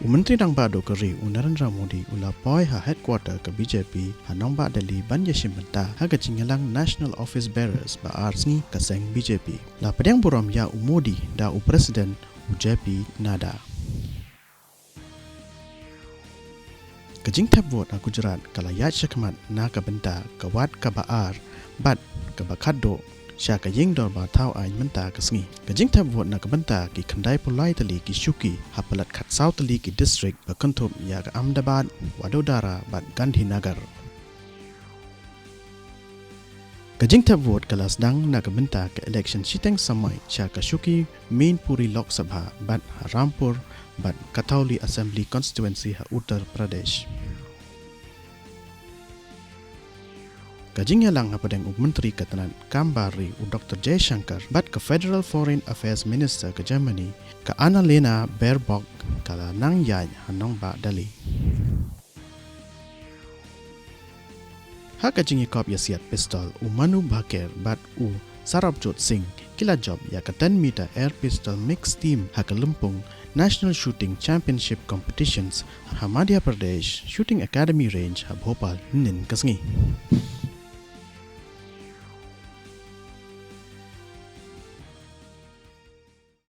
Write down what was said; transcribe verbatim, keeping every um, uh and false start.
U Myntri Rangbah Duh ka ri u Narendra Modi u la poi ha headquarter ka B J P ha nongbah Delhi ban ïashim bynta ha ka jingïalang National Office Bearers ba ar sngi ka seng B J P. La pdiang burom ïa u Modi da u President u J P Nadda. Ka jingthep vote ha Gujarat ka la ïaid shakhmat na ka bynta ka wad kaba ar bad kaba khatduh sha ka ïing dorbar thaw aiñ mynta ka sngi. Ka jingthep vote na ka bynta ki khyndai phew lai tylli ki shuki ha palat khatsaw tylli ki district ba kynthup ïa ka Ahmedabad, Vadodara bad Gandhinagar. Ka jingthep vote ka la sdang na ka bynta ka election shiteng samoi sha ka shuki Mainpuri Lok Sabha bad ha Rampur bad Kathauli Assembly Constituency ha Uttar Pradesh. Ka jingïalang hapdeng u Myntri ka tnat kam bar ri u Doktor Jaishankar bad ka Federal Foreign Affairs Minister ka Germany ka Annalena Baerbock ka la nang ïaid ha nongbah Delhi. Ha ka jingïakop ïasiat pistol, u Manu Bhaker bad u Sarabjot Singh ki la jop ïa ka ten meter air pistol mixed team ha ka lympung National Shooting Championship Competitions ha Madhya Pradesh Shooting Academy Range ha Bhopal hynnin ka sngi.